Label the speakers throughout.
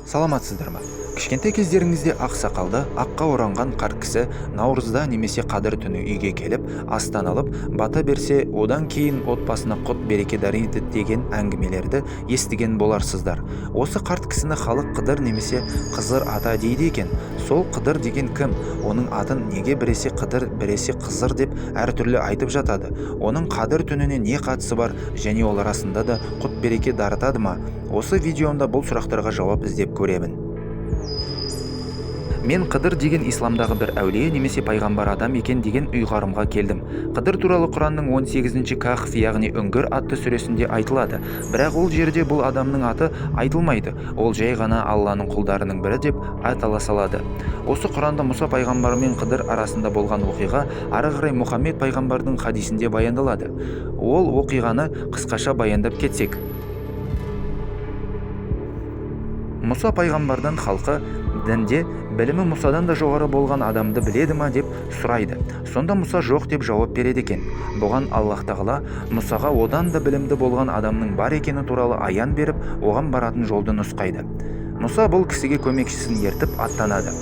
Speaker 1: Саламатсыздар ма? Кішкентай кездеріңізде ақ сақалды, аққа оранған қарт кісі наурызда немесе қадір түні үйге келіп, астан алып, бата берсе, одан кейін отбасына құт береке дариды деген әңгімелерді естіген боларсыздар. Осы қарт кісіні халық Қыдыр немесе Қызыр ата дейді екен. Сол Қыдыр деген кім? Оның атын неге біресе Қыдыр, біресе Қызыр деп әртүрлі айтып жатады? Оның қадір түніне не қатысы бар және ол расында да құт береке дарытады ма? Осы видеомда бұл сұрақтарға жауап іздеп көремін. Мен Қыдыр деген исламдағы бір әулие немесе пайғамбар адам екен деген ұйғарымға келдім. Қыдыр туралы Құранның 18-ші Кахф, яғни Үңгір атты сүресінде айтылады. Бірақ ол жерде бұл адамның аты айтылмайды. Ол жай ғана Алланың құлдарының бірі деп атала салады. Осы Құранда Мұса пайғамбар мен Қыдыр арасында болған оқиға ары қарай Мұхаммед пайғамбардың хадисінде баяндалады. Ол оқиғаны қысқаша баяндап кетсек. Мұса пайғамбардан халқы дінде білімі Мұсадан да жоғары болған адамды біледі ма деп сұрайды. Сонда Мұса жоқ деп жауап береді екен. Бұған Аллаһ тағала Мұсаға одан да білімді болған адамның бар екені туралы аян беріп, оған баратын жолды нұсқайды. Мұса бұл кісіге көмекшісін ертіп аттанады.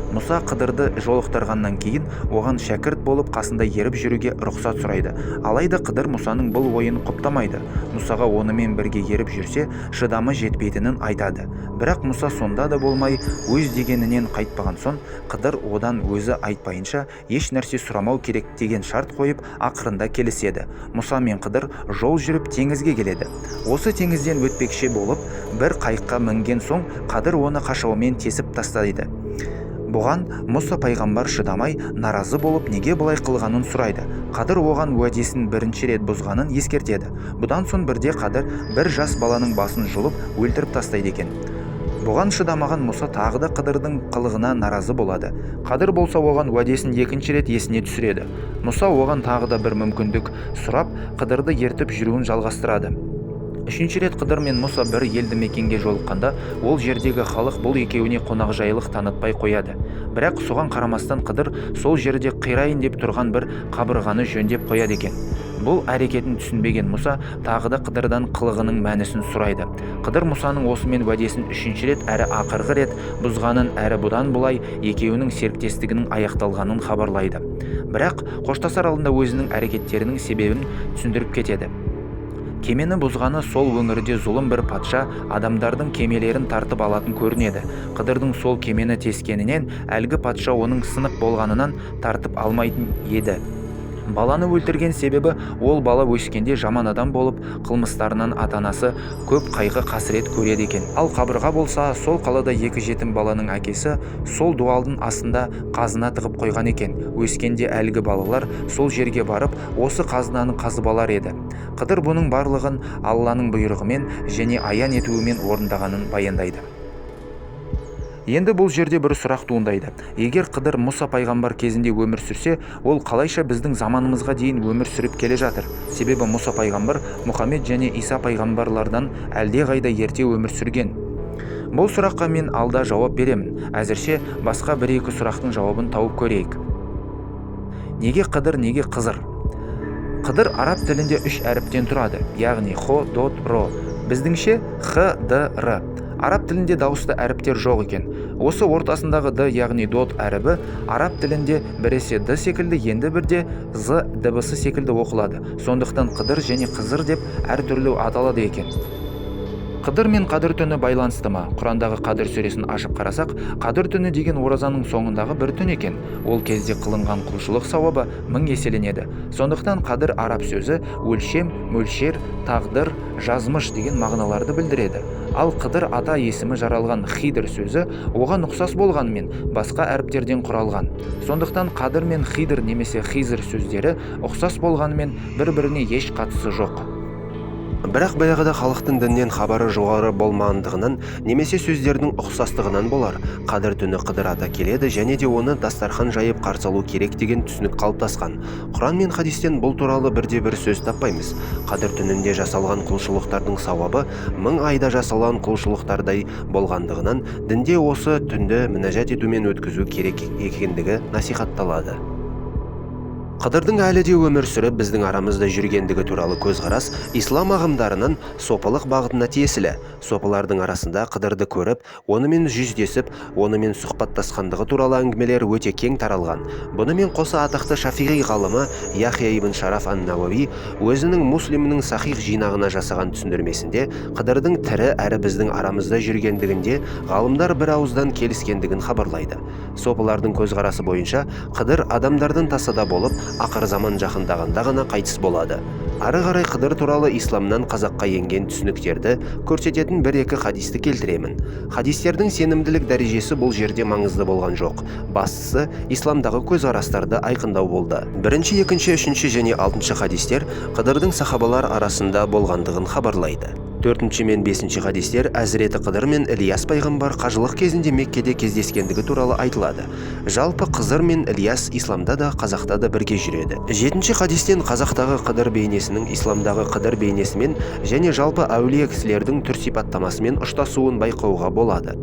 Speaker 1: Мұса Қыдырды жолықтырғаннан кейін оған шәкірт болып қасында еріп жүруге рұқсат сұрайды. Алайда Қыдыр Мұсаның бұл ойын құптамайды. Мұсаға онымен бірге еріп жүрсе, шыдамы жетпейтінін айтады. Бірақ Мұса сонда да болмай, өз дегенінен қайтпаған соң, Қыдыр одан өзі айтпайынша еш нәрсе сұрамау керек деген шарт қойып, ақырында келіседі. Мұса мен Қыдыр жол жүріп теңізге келеді. Осы теңізден өтпекші болып, бір қайыққа мінген соң Қадыр оны қашаумен тесіп тастайды. Бұған Мұса пайғамбар шыдамай, наразы болып, неге бұлай қылғанын сұрайды. Қадыр оған уәдесін бірінші рет бұзғанын ескертеді. Бұдан соң бірде Қадыр бір жас баланың басын жұлып, өлтіріп тастайды екен. Бұған шыдамаған Мұса тағы да Қыдырдың қылығына наразы болады. Қадыр болса оған уәдесін екінші рет есіне түсіреді. Мұса оған тағы да бір мүмкіндік сұрап, Қыдырды ертіп жүруін жалғастырады. Үшінші рет Қыдыр мен Мұса бір елді мекенге жолыққанда, ол жердегі халық бұл екеуіне қонақжайлық танытпай қояды. Бірақ соған қарамастан Қыдыр сол жерде қирайын деп тұрған бір қабырғаны жөндеп қояды екен. Бұл әрекетін түсінбеген Мұса тағы да Қыдырдан қылығының мәнісін сұрайды. Қыдыр Мұсаның осымен уәдесін үшінші рет әрі ақырғы рет бұзғанын әрі бұдан бұлай екеуінің серіктестігінің аяқталғанын хабарлайды. Бірақ қоштасар алдында өзінің әрекеттерінің себебін түсіндіріп кетеді. Кемені бұзғаны сол өңірде зұлым бір патша адамдардың кемелерін тартып алатын көрінеді. Қыдырдың сол кемені тескенінен әлгі патша оның сынық болғанынан тартып алмайтын еді. Баланы өлтірген себебі ол бала өскенде жаман адам болып, қылмыстарынан ата-анасы көп қайғы қасірет көреді екен. Ал қабырға болса, сол қалада екі жетім баланың әкесі сол дуалдың астында қазына тығып қойған екен. Өскенде әлгі балалар сол жерге барып, осы қазынаны қазып алар еді. Қыдыр бұның барлығын Алланың бұйрығымен және аян етуімен орындағанын баяндайды. Енді бұл жерде бір сұрақ туындайды. Егер Қыдыр Мұса пайғамбар кезінде өмір сүрсе, ол қалайша біздің заманымызға дейін өмір сүріп келе жатыр? Себебі Мұса пайғамбар Мұхаммед және Иса пайғамбарлардан әлдеқайда ерте өмір сүрген. Бұл сұраққа мен алда жауап беремін. Әзірше басқа бір-екі сұрақтың жауабын тауып көрейік. Неге Қыдыр, неге Қызыр? Қыдыр араб тілінде үш әріптен тұрады, яғни хо, дот, ро. Біздіңше х, д, р. Араб тілінде дауысты әріптер жоқ екен. Осы ортасындағы д, яғни дот әрібі араб тілінде біресе д секілді, енді бірде з дыбысы секілді оқылады. Сондықтан Қыдыр және Қызыр деп әртүрлі аталады екен. Қыдыр мен Қадір түні байланысты ма? Құрандағы Қадір сүресін ашып қарасақ, Қадір түні деген оразаның соңындағы бір түн екен. Ол кезде қылынған құлшылық сауабы мың еселенеді. Сондықтан Қадір араб сөзі өлшем, мөлшер, тағдыр, жазмыш деген мағыналарды білдіреді. Ал Қыдыр ата есімі жаралған Хидр сөзі оған ұқсас болғанымен басқа әріптерден құралған. Сондықтан Қадір мен Хидр немесе Хизр сөздері ұқсас болғанымен бір-біріне еш қатысы жоқ.
Speaker 2: Бірақ баяғыда халықтың діннен хабары жоғары болмағандығынан немесе сөздердің ұқсастығынан болар, Қадір түні Қыдыр ата келеді және де оны дастархан жайып қарсы алу керек деген түсінік қалыптасқан. Құран мен хадистен бұл туралы бірде-бір сөз таппаймыз. Қадір түнінде жасалған құлшылықтардың сауабы мың айда жасалған құлшылықтардай болғандығынан дінде осы түнді мінәжат етумен өткізу керек екендігі насихатталады. Қыдырдың әлі де өмір сүріп біздің арамызда жүргендігі туралы көзқарас ислам ағымдарының сопылық бағытына тиесілі. Сопылардың арасында Қыдырды көріп, онымен жүздесіп, онымен сұхбаттасқандығы туралы әңгімелер өте кең таралған. Бұнымен қоса атақты шафиғи ғалымы Яхия ибн Шараф ан-Науауи өзінің Муслимнің сахих жинағына жасаған түсіндірмесінде Қыдырдың тірі әрі біздің арамызда жүргендігінде ғалымдар бір ауыздан келіскендігін хабарлайды. Сопылардың көзқарасы бойынша Қыдыр адамдардан тасада болып, ақыр заман жақындағанда ғана қайтыс болады. Ары қарай Қыдыр туралы исламнан қазаққа енген түсініктерді көрсететін бір-екі хадисті келтіремін. Хадистердің сенімділік дәрежесі бұл жерде маңызды болған жоқ. Бастысы исламдағы көзқарастарды айқындау болды. Бірінші, екінші, үшінші және алтыншы хадистер Қыдырдың сахабалар арасында болғандығын хабарлайды. Төртінші мен бесінші хадистер Әзіреті Қыдыр мен Ілияс пайғамбар қажылық кезінде Меккеде кездескендігі туралы айтылады. Жалпы Қызыр мен Ілияс исламда да, қазақта да бірге жүреді. Жетінші хадистен қазақтағы Қыдыр бейнесінің исламдағы Қыдыр бейнесімен және жалпы әулие кісілердің түр сипаттамасымен ұштасуын байқауға болады.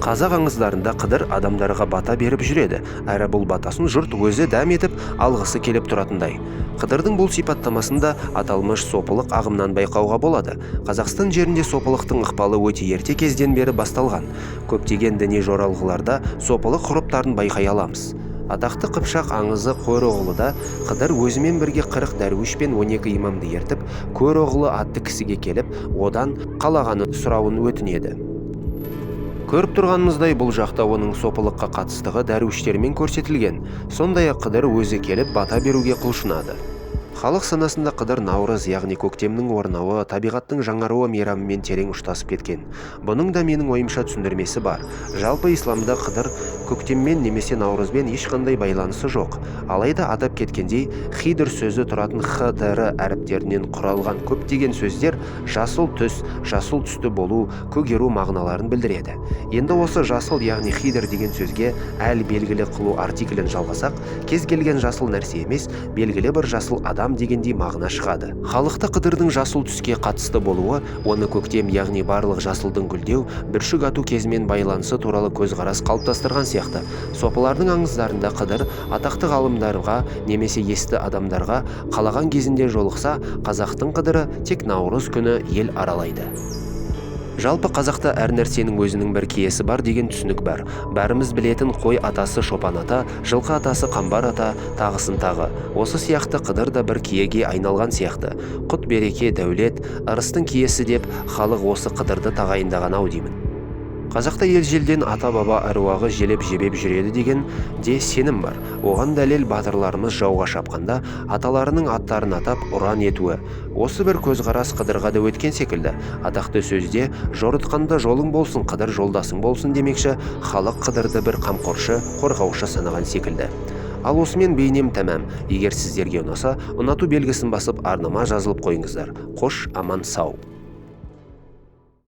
Speaker 2: Қазақ аңыздарында Қыдыр адамдарға бата беріп жүреді, әрі бұл батасын жұрт өзі дәм етіп алғысы келіп тұратындай. Қыдырдың бұл сипаттамасын да аталмыш сопылық ағымнан байқауға болады. Қазақстан жерінде сопылықтың ықпалы өте ерте кезден бері басталған. Көптеген діни жоралғыларда сопылық ғұрыптарын байқай аламыз. Атақты Қыпшақ аңызы Көроғлыда Қыдыр өзімен бірге 40 дәруіш пен 12 имамды ертіп, Көроғлы атты кісіге келіп, одан қалағанын сұрауын өтінеді. Көріп тұрғанымыздай, бұл жақта оның сопылыққа қатыстығы дәруіштермен көрсетілген. Сондай-ақ Қыдыр өзі келіп бата беруге құлшынады. Халық санасында Қыдыр наурыз, яғни көктемнің орнауы, табиғаттың жаңаруы мейрамымен терең ұштасып кеткен. Бұның да менің ойымша түсіндірмесі бар. Жалпы исламда Қыдыр көктеммен немесе наурызбен ешқандай байланысы жоқ. Алайда атап кеткендей, хидр сөзі тұратын х, д, р әріптерінен құралған көптеген сөздер жасыл түс, жасыл түсті болу, көгеру мағыналарын білдіреді. Енді осы жасыл, яғни хидр деген сөзге әл белгілі қылу артиклін жалғасақ, кез келген жасыл нәрсе емес, белгілі бір жасыл адам дегендей мағына шығады. Халықта Қыдырдың жасыл түске қатысты болуы, оны көктем, яғни барлық жасылдың гүлдеу, бүршік ату кезімен байланысы туралы көзқарас қалыптастырған сияқты. Сопылардың аңыздарында Қыдыр атақты ғалымдарға немесе есті адамдарға қалаған кезінде жолықса, қазақтың Қыдыры тек наурыз күні ел аралайды. Жалпы қазақта әр нәрсенің өзінің бір киесі бар деген түсінік бар. Бәріміз білетін қой атасы Шопан ата, жылқы атасы Қамбар ата, тағысын тағы. Осы сияқты Қыдыр да бір киеге айналған сияқты. Құт береке, дәулет, ырыстың киесі деп халық осы Қыдырды тағайындаған ау деймін. Қазақта ежелден ата-баба әруағы желеп-жебеп жүреді деген де сенім бар. Оған дәлел батырларымыз жауға шапқанда аталарының аттарын атап ұран етуі. Осы бір көзқарас Қыдырға да өткен секілді. Атақты сөзде жорытқанда жолың болсын, Қыдыр жолдасың болсын демекші, халық Қыдырды бір қамқоршы, қорғаушы санаған секілді. Ал осымен бейнем тәмам. Егер сіздерге ұнаса, ұнату белгісін басып арнама жазылып қойыңыздар. Қош, аман, сау.